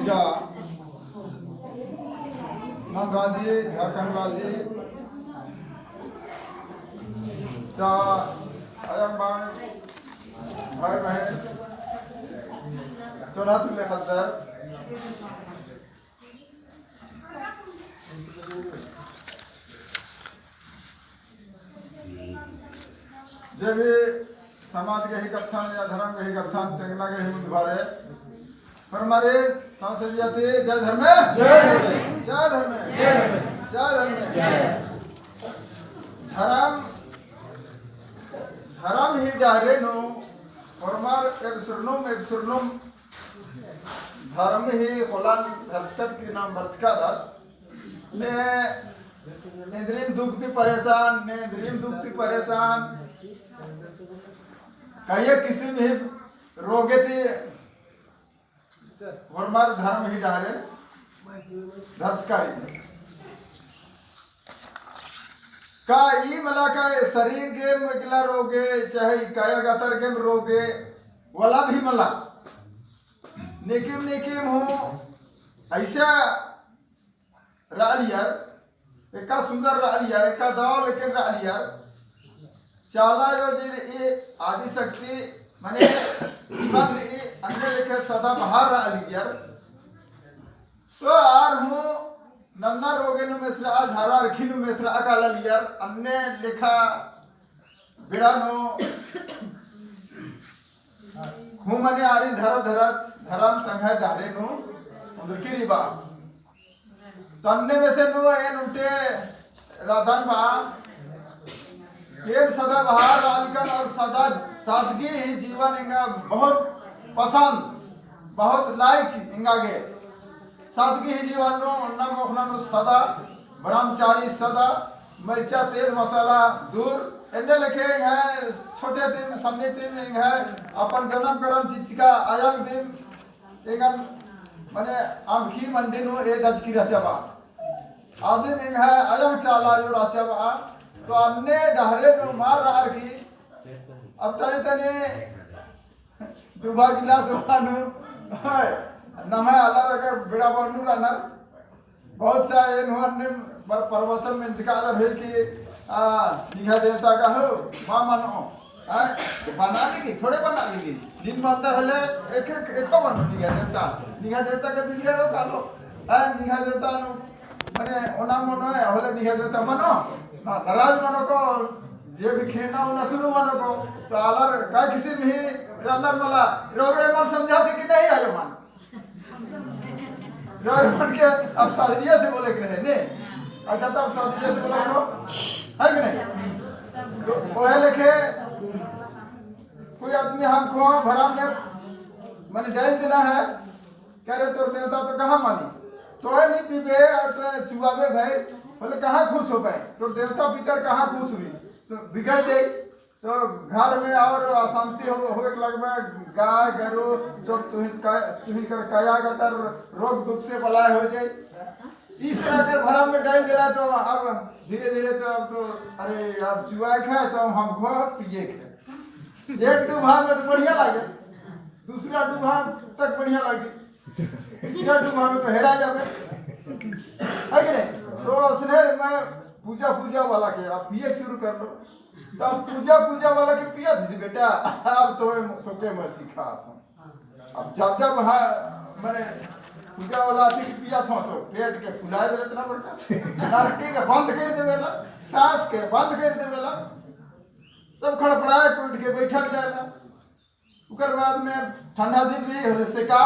मसगा नम राज्य झारखंड राज्य ता अयम बांग भाई बहन चौनाथ खद्दर जे भी समाज के ही कथन या धर्म के ही कथन तेंगना के ही मुंदभारे परमारे संसदियति जय धर्मे जय धर्मे जय धर्मे जय धर्मे जय धर्मे जय धर्म धर्म ही डारे नो परमार एक सुरनुम धर्म ही खोलान धरचकत की नाम भरचका ने इंद्रियम दुख भी परेशान ने इंद्रियम दुख भी परेशान कहिए किसी भी रोगे थी वर्मार धर्म ही डारे धर्सकारी का ई मला का शरीर के मगला रोगे चाहे काया गातर के रोगे वाला भी मला निकिम निकिम हूँ ऐसा रालियर एका सुंदर रालियर एका दाव लेकिन रालियर चाला यो जी ये आदि शक्ति माने ईमान रे अंदर लेके सदा बाहर रालियर तो आर हूँ नन्ना रोगे नु मिश्रा झारा रखी नु मिश्रा काला लियर अन्य लेखा बिड़ा नु हूँ मने आरी धरा धरा धराम तंगा डारे नु उधर की रिबा तन्ने में से नु एन उठे राधन बा एक सदा बहार रालिकन और सदा सादगी ही जीवन इंगा बहुत पसंद बहुत लाइक इंगा के सादगी ही जीवन नो अन्ना मोखना नो सदा ब्रह्मचारी सदा मिर्चा तेल मसाला दूर इन्ने लिखे हैं छोटे दिन सामने दिन है अपन जन्म करम चिचका आयम दिन इंगन माने आमखी मंडी नो ए दज की रचबा आदिम इंग है आयम चाला यो रचबा तो अन्य डहरे नो मार रहा की अब तने तने डुबा गिलास वानु नमः अल्लाह रखे बिड़ा बनू रनर बहुत सा इन हुआ ने पर प्रवचन में इंतकाल है कि निघा देवता का हो माँ मानो हैं बना लेगी थोड़े बना लेगी दिन बनता हले एक एक एक बनो निघा देवता के बिगड़े रो कालो हैं निघा देवता नु माने ओना मनो है हले निघा देवता मानो ना नाराज मानो को जे भी खेना उना शुरू मानो को तो आलर का किसी भी रंदर मला रो रो मन समझाते कि नहीं आयो मन रो रो मन के अब सादरिया से बोले के रहे ने अच्छा तो अब सादरिया से बोला तो है कि नहीं तो ओहे लिखे कोई आदमी हमको भराम में मैंने डाल दिला है कह रहे तोर देवता तो कहाँ मानी तो है नहीं पीबे और तो चुआबे भाई बोले कहाँ खुश हो पाए तो देवता पितर कहाँ खुश हुई तो बिगड़ गई तो घर में और अशांति हो एक लग में गाय गरु सब तुहिन कर काया गतर रोग दुख से बलाय हो जाए इस तरह से भरम में डाल दिला तो अब धीरे धीरे तो अब तो अरे अब चुआ खाए तो हमको पिए खाए एक डूबा में तो बढ़िया लगे दूसरा डूबा तक बढ़िया लगी तीसरा डूबा में तो हेरा जावे है कि नहीं। तो उसने मैं पूजा पूजा वाला के अब पिए शुरू कर लो तो अब पूजा पूजा वाला के पिया थी बेटा अब तो के मैं सिखा था अब जब जब हाँ मैंने पूजा वाला आती पिया था तो पेट के फुला दे इतना बड़का नारटी के बंद कर देवेला सांस के बंद कर देवेला तब खड़पड़ाए के उठ के बैठल जाएला उकर बाद में ठंडा दिन भी होले सेका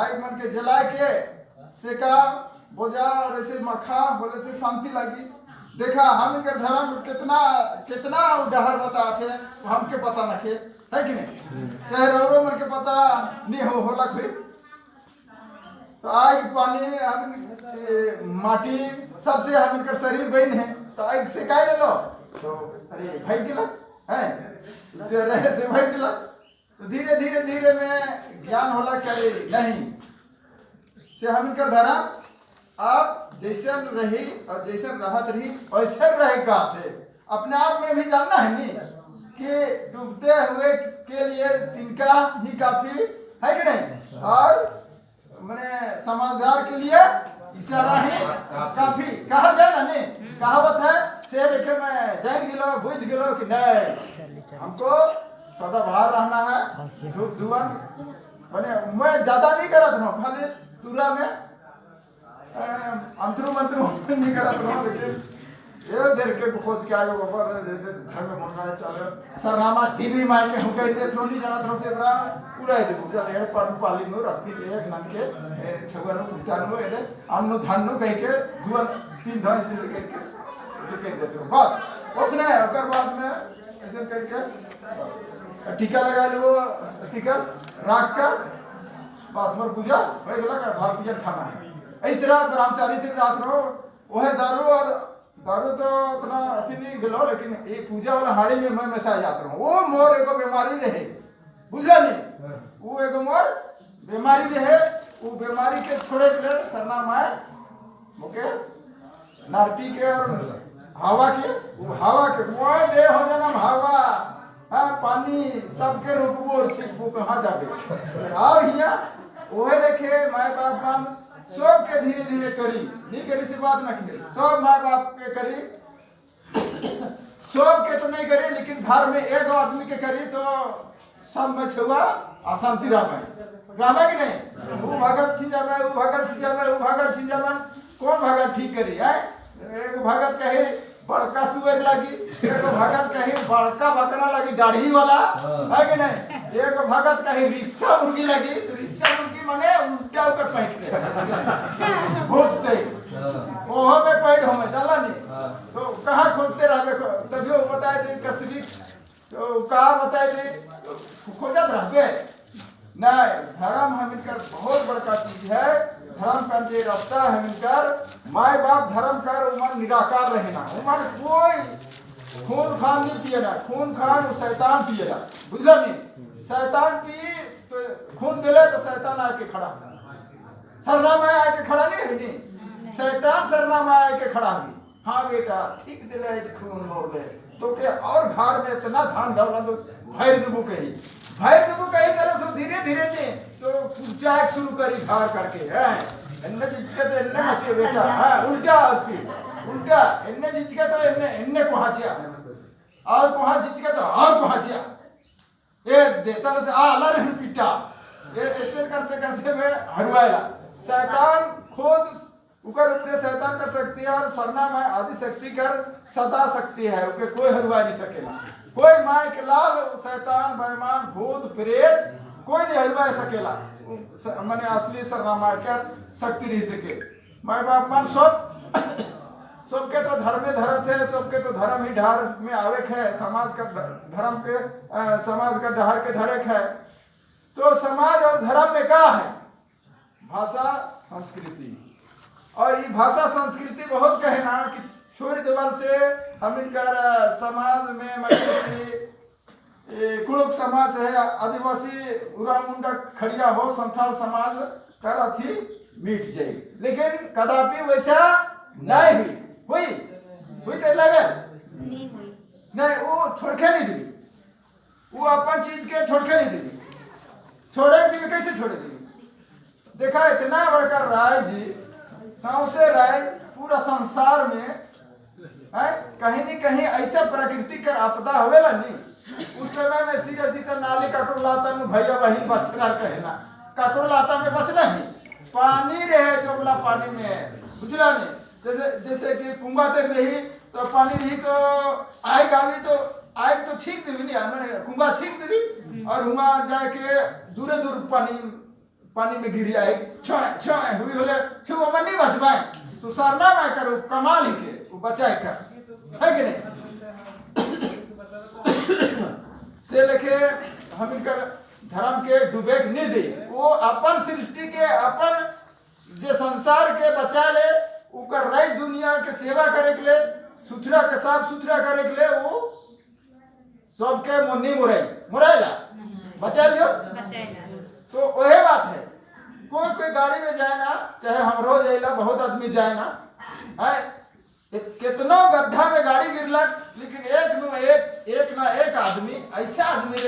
आग मन के जलाए के सेका बोझा और ऐसे मखा बोले तो शांति लगी। देखा हम इनके धर्म कितना कितना डहर बताते वो हमके पता न खे है कि नहीं चाहे रोरो मन के पता नहीं हो होला कोई तो आग पानी हम माटी सबसे हम इनकर शरीर बन है तो आग से काय ले लो तो अरे भाई गिला है जो रहे से भाई गिला तो धीरे धीरे धीरे में ज्ञान होला क्या रे नहीं से हम इनकर धर्म आप जैसन रही और जैसन रहत रही वैसन रहे का थे अपने आप में भी जानना है नहीं कि डूबते हुए के लिए तिनका ही काफी है कि नहीं और माने समझदार के लिए इशारा ही काफी कहा जाए ना, नहीं कहावत है। से लिखे मैं जान गिलो, बुझ गिलो कि नहीं, हमको सदा बाहर रहना है। धूप धुआं माने मैं ज्यादा नहीं करत रहा, खाली तुरा में अंतरु मंतरु नहीं करत रहा, लेकिन ये देर के खोज के आयो बाबा घर में मोटा चले सरनामा टीवी मार के हुके दे थ्रो नहीं जाना थ्रो से बरा उड़ाई देबो। चल एड़ पर पाली नो रखती एक नाम के छुआ नो कुत्ता नो एड़े अन्न धान नो कह के दुआ तीन धान से करके ऐसे कर देते हो बस। उसने ओकर बाद में ऐसे करके टीका लगा लो, टीका राख कर बस मोर पूजा हो गला। भारतीय खाना है। इस तरह ब्रह्मचारी थी रात रो वह दारू और दारू तो अपना अथी नहीं गलो, लेकिन ये पूजा वाला हाड़ी में मैं मसा जात रहूं। वो मोर एगो बीमारी रहे, बुझला नहीं, वो एगो मोर बीमारी रहे। वो बीमारी के छोड़े के लिए सरना माए मोके नारटी के और हवा के, वो हवा के मोए दे हो जाना हवा हाँ पानी सबके रुकबो और छिकबो कहाँ जाबे आओ हिया। ओहे लेखे माए बाप मान सब के धीरे धीरे करी, नहीं करी से बात न करे, सब माए बाप के करी, सब के तो नहीं करी, लेकिन घर में एक आदमी के करी तो सब में छुआ अशांति रहे रहे कि नहीं। वो भगत छिन जावे, वो भगत छिन जावे, वो भगत छिन जावे, कौन भगत ठीक करी है? एगो भगत कहे बड़का सुअर लगी, एगो भगत कहे बड़का बकरा लगी दाढ़ी वाला है कि नहीं, एगो भगत कहे रिस्सा मुर्गी लगी, तो रिस्सा मुर्गी माने उल्टा ऊपर पैंटते भोजते ओहो में पैड हमें चला नहीं तो कहाँ खोजते रहे, तभी वो बताए थे कसरी तो कहाँ बताए थे तो खोजत रहबे नहीं। धर्म हम इनकर बहुत बड़का चीज है। धर्म का जो रास्ता है इनकर माए बाप धर्म कर उमन निराकार रहना, उमन कोई खून खान नहीं पिएला, खून खान वो शैतान पिएला, बुझला नहीं। शैतान पी तो खून दिले तो शैतान आके खड़ा, सरनामा आके खड़ा नहीं हुई, नहीं शैतान सरनामा आके खड़ा हुई। हाँ बेटा ठीक दिले खून मोर ले तो के और घर में इतना धान दौलत भर देबू कही, भर देबू कही तरह सो धीरे धीरे ने तो पूजा शुरू करी घर करके है एन्ने जिचके तो एन्ने मचे बेटा हाँ उल्टा फिर उल्टा एन्ने जिचके तो एन्ने एन्ने पहुंचिया और पहुंच जिचके तो और पहुंचिया ए देता से आ अल्लाह रे पिटा ये ऐसे करते करते में हरवाएला। शैतान खुद ऊपर ऊपरे शैतान कर सकती है और सरना में आदि शक्ति कर सदा सकती है, ओके कोई हरवा नहीं सकेला। कोई माए के लाल शैतान बेईमान भूत प्रेत कोई नहीं हरवा सकेला, माने असली सरनामा कर शक्ति रह सके। माए बाप मान सब सबके तो धर्म में धरत है, सबके तो धर्म ही ढार में आवेक है, समाज का धर्म के समाज का डहर के धरक है। तो समाज और धर्म में क्या है? भाषा संस्कृति। और ये भाषा संस्कृति बहुत कहना कि छोड़ देवल से हम इनकर समाज में मतलब कुड़ुक समाज है, आदिवासी उरा मुंडा खड़िया हो संथाल समाज कर अथी मिट जाए, लेकिन कदापि वैसा नहीं हुई। हुई हुई तो लगे नहीं हुई। नहीं, वो छोड़ के नहीं दी, वो अपन चीज के छोड़ के नहीं दी, छोड़े दी कैसे छोड़े दी? देखा इतना बड़का राय जी सौसे राय पूरा संसार में है, कहीं नहीं कहीं ऐसा प्रकृति कर आपदा होवेला नहीं। उस समय में सीधा सीधा नाली ककरो लाता में भैया बहिन बचना कहना, ककरो लाता में बचना ही पानी रहे जो बोला पानी में बुझला नहीं। जैसे जैसे कि कुंभा तक रही तो पानी रही तो आग आवी तो आग तो छींक देवी नहीं, मैंने कुंभा छींक देवी और हुआ जाके दूरे दूर पानी पानी में गिरी आए छाए छाए हुई होले छुआ मन नहीं बच पाए तो सरना मैं करो कमाल ही के वो बचाए कर है कि नहीं। से लेके हम इनकर धर्म के डूबे नहीं दे, वो अपन सृष्टि के अपन जे संसार के बचा ले उकर रही दुनिया के सेवा करे के लिए सुथरा के साफ सुथरा करे के लिए वो सबके मुन्नी मुरई मुरैला बचा लियो बचाएगा। तो वही बात है। कोई कोई गाड़ी में जाए ना, चाहे हम रोज आइला बहुत आदमी जाए ना है, कितनो गड्ढा में गाड़ी गिरलक लेकिन एक न एक एक ना एक आदमी ऐसा आदमी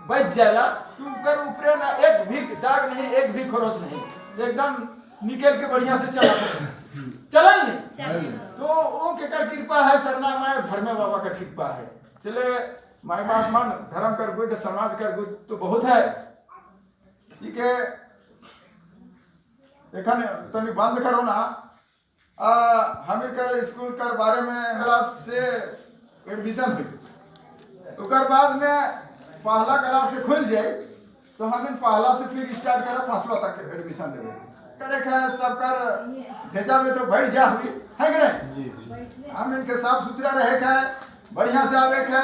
बच जाला कि ऊपर ऊपरे ना एक भी दाग नहीं, एक भी खरोच नहीं। एकदम निकल के बढ़िया से चला चलन नहीं। तो वो केकर कृपा है? सरना माए धर्मे बाबा का कृपा है। इसलिए माई बाप मन धर्म कर गुड, समाज कर गुड तो बहुत है। ठीक है, एखन तनी बंद करो ना। हमें कर स्कूल कर बारे में क्लास से एडमिशन हुई, ओकर बाद में पहला क्लास से खुल जाए तो हम पहला से फिर स्टार्ट करा, पांचवा तक एडमिशन लेवे करे है। सब कर भेजा में तो बैठ जा हुई है कि नहीं? हम इनके साफ सुथरा रहे के, बढ़िया से आवे के,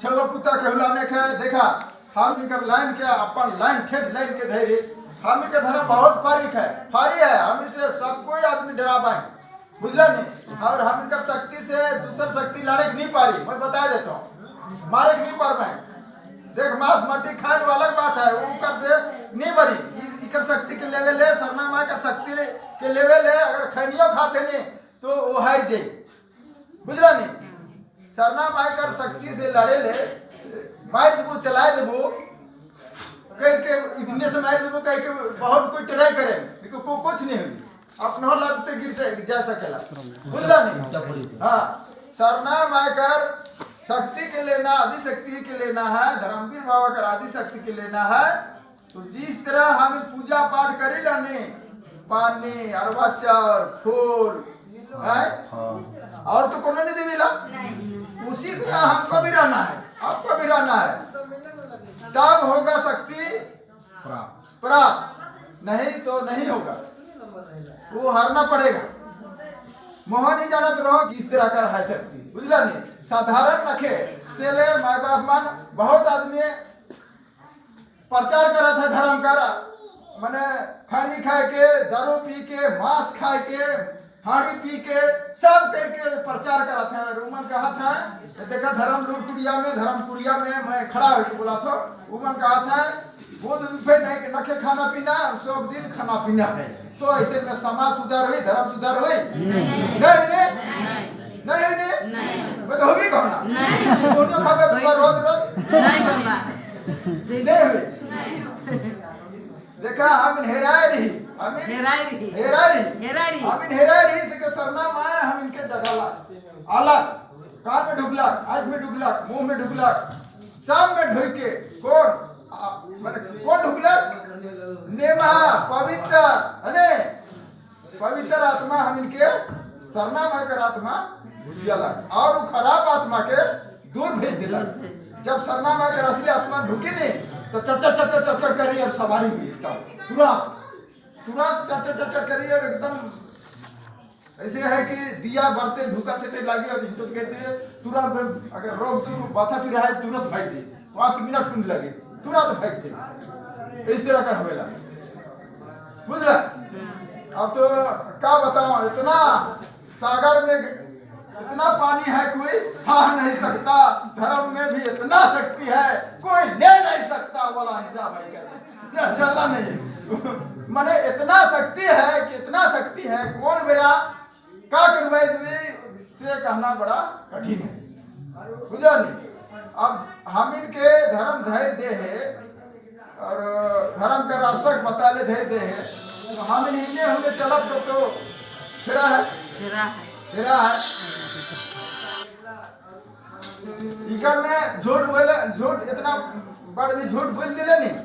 छुआ पुता के हुलाने के। देखा, हम इनकर लाइन के अपन लाइन ठेठ लाइन के धैर्य, हम इनके धर्म बहुत फारिक है, फारी है। हम इसे सब कोई आदमी डरा पाए, बुझला नहीं? और हम इनकर शक्ति से दूसर शक्ति लड़े के नहीं पारी, मैं बता देता हूँ, मारे के नहीं पार पाए। देख, मांस मट्टी खाने वाला बात है, वो कर से नहीं बनी। इकर शक्ति के लेवल है, सरना माँ का शक्ति के लेवल है। अगर खैनियो खाते नहीं तो वो हार जाए, बुझला नहीं? सरना माँ कर शक्ति से लड़े ले, मार देबो, चलाए देबो कह के, इतने से मार देबो कह के बहुत कोई ट्राई करे, लेकिन को कुछ नहीं हुई, अपनो लग से गिर से जा सकेला, बुझला नहीं? हाँ, सरना माँ कर शक्ति के लेना, आदि शक्ति के लेना है, धर्मवीर बाबा कर आदि शक्ति के लेना है। तो जिस तरह हम पूजा पाठ करी लाने, पानी, अरवा चाउर, फूल है और तो कोनो नहीं देवेला, उसी तरह हमको भी रहना है, आपको भी रहना है, तब होगा शक्ति प्राप्त, नहीं तो नहीं होगा, वो हारना पड़ेगा। मोहन नहीं जानत रहो किस तरह का है शक्ति, बुझला नहीं? साधारण रखे से ले माई बाप मन, बहुत आदमी प्रचार करा था धर्म कर, मने खानी खाए के, दारू पी के, मांस खाए के, हाड़ी पी के, सब करके प्रचार करा था। रोमन कहा था, देखा, धर्म दूर कुड़िया में, धर्म कुड़िया में मैं खड़ा होकर बोला था, उमन कहा था, वो फिर नहीं नखे खाना पीना, सब दिन खाना पीना है, तो ऐसे में समाज सुधार हुई, धर्म सुधार हुई? नहीं नहीं नहीं नहीं, मैं तो होगी कहो ना, दोनों खावे रोज रोज। नहीं बाबा। नहीं हुई। देखा, हम हेराए रही, हम हेराई रही। हेराए रही। हेराई रही। हम हेराए रही से के सरना माए हम इनके जगह आला, कान में ढुकलक, आँख में ढुकलक, मुंह में ढुकलक, सब में ढुक के कौन माने कौन ढुकलक? नेमा पवित्र अने पवित्र आत्मा हम इनके सरना माए कर आत्मा घुसियालक और वो खराब आत्मा के दूर भेज दिलक। जब सरना माए कर असली आत्मा ढुकी नहीं तो चट चट चट चट चट चट करी और सवारी हुई एकदम, तुरंत तुरंत चट चट चट चट करी और एकदम ऐसे है कि दिया बढ़ते ढुकाते थे लागे और इज्जत करते हुए तुरंत, अगर रोग दुख बाथा भी रहा है, तुरंत भाग जाए, 5 मिनट होने लगे, तुरंत भाग जाए। इस तरह का हवेला, बुझला? अब तो क्या बताऊं, इतना सागर में इतना पानी है, कोई था नहीं सकता। धर्म में भी इतना शक्ति है, कोई ले नहीं सकता वाला हिसाब है। कर जल्ला नहीं, माने इतना शक्ति है कि इतना शक्ति है, कौन मेरा का करवाई से कहना बड़ा कठिन है, बुझा नहीं? अब हम इनके धर्म धैर्य दे है और धर्म का रास्ता बता ले, धैर्य दे है, तो हम इन्हें हमें चलब तो फिरा है। हेरा है। फिरा है। इकर में झूठ बोले, झूठ इतना बड़ भी झूठ बोल दिले नहीं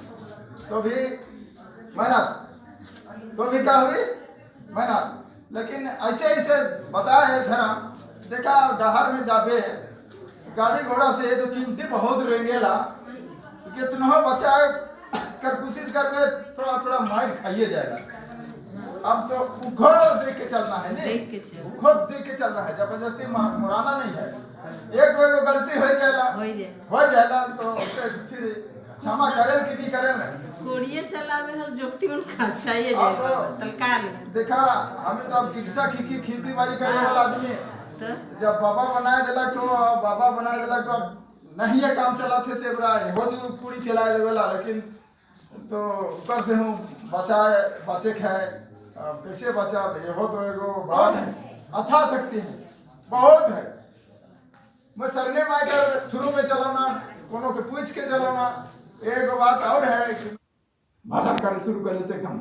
तो भी माइनस, तो भी क्या हुई? माइनस। लेकिन ऐसे ऐसे बताया है धर्म। देखा, डहर में जाबे गाड़ी घोड़ा से तो चिमटी बहुत रेंगेला, तो कितनो बचाए कर कोशिश करके थोड़ा थोड़ा मार खाइए जाएगा। अब तो उखो देख के चलना है नहीं? देख के चलना। उखो देख के चलना है, जबरदस्ती मुराना नहीं है। एक एगो गलती हो जाएला। हो जाए। हो जाएला तो ओके फिर क्षमा करेल कि नहीं करेल? कोड़िए चलावे हो, जोकटी उन खाचाइए अब जाए तलकार। देखा, हमें तो अब गिक्सा खी खेती बाड़ी करे वाला आदमी। तो जब बाबा बनाए दिलक तो बाबा बनाए दिलक, तो अब नहीं ये काम चलाते से बरा हो जो पूरी चलाए देवेला, लेकिन तो ऊपर से हूँ बचाए बचे खाए। अब कैसे बचा? ये हो तो एगो बहुत है, अथा शक्ति है, बहुत है। मैं सरने माई कर थ्रू में चलाना, कोनो के पूछ के चलाना। एगो बात और है कि भाषण करे शुरू कर लेते एकदम।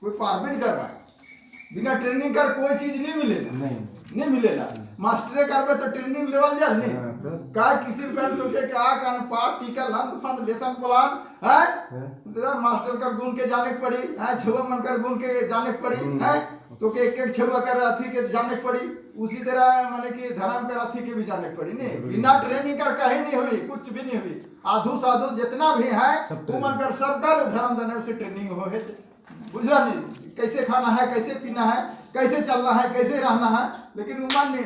कोई पारबे नहीं कर। बिना ट्रेनिंग कर कोई चीज नहीं मिलेला। नहीं। नहीं मिलेला। मास्टरे करबे तो ट्रेनिंग लेवल जाल नहीं। हाँ, तो? का किसी कर तो के क्या कान पाठ टीका लंद फंद लेसन प्लान है। हाँ। तो मास्टर कर गुण के जाने के पड़ी है, छुआ मन कर गुण के जाने के पड़ी है, तो के एक एक छुआ कर अथी के जाने के पड़ी। उसी तरह माने कि धर्म कर अथी के भी जाने के पड़ी। नहीं, बिना ट्रेनिंग कर कहीं नहीं हुई, कुछ भी नहीं हुई। आधु साधु जितना भी है सब वो मन कर सब कर धर्म देने से ट्रेनिंग हो है, बुझला नहीं? कैसे खाना है, कैसे पीना है, कैसे चलना है, कैसे रहना है, लेकिन उमन नहीं।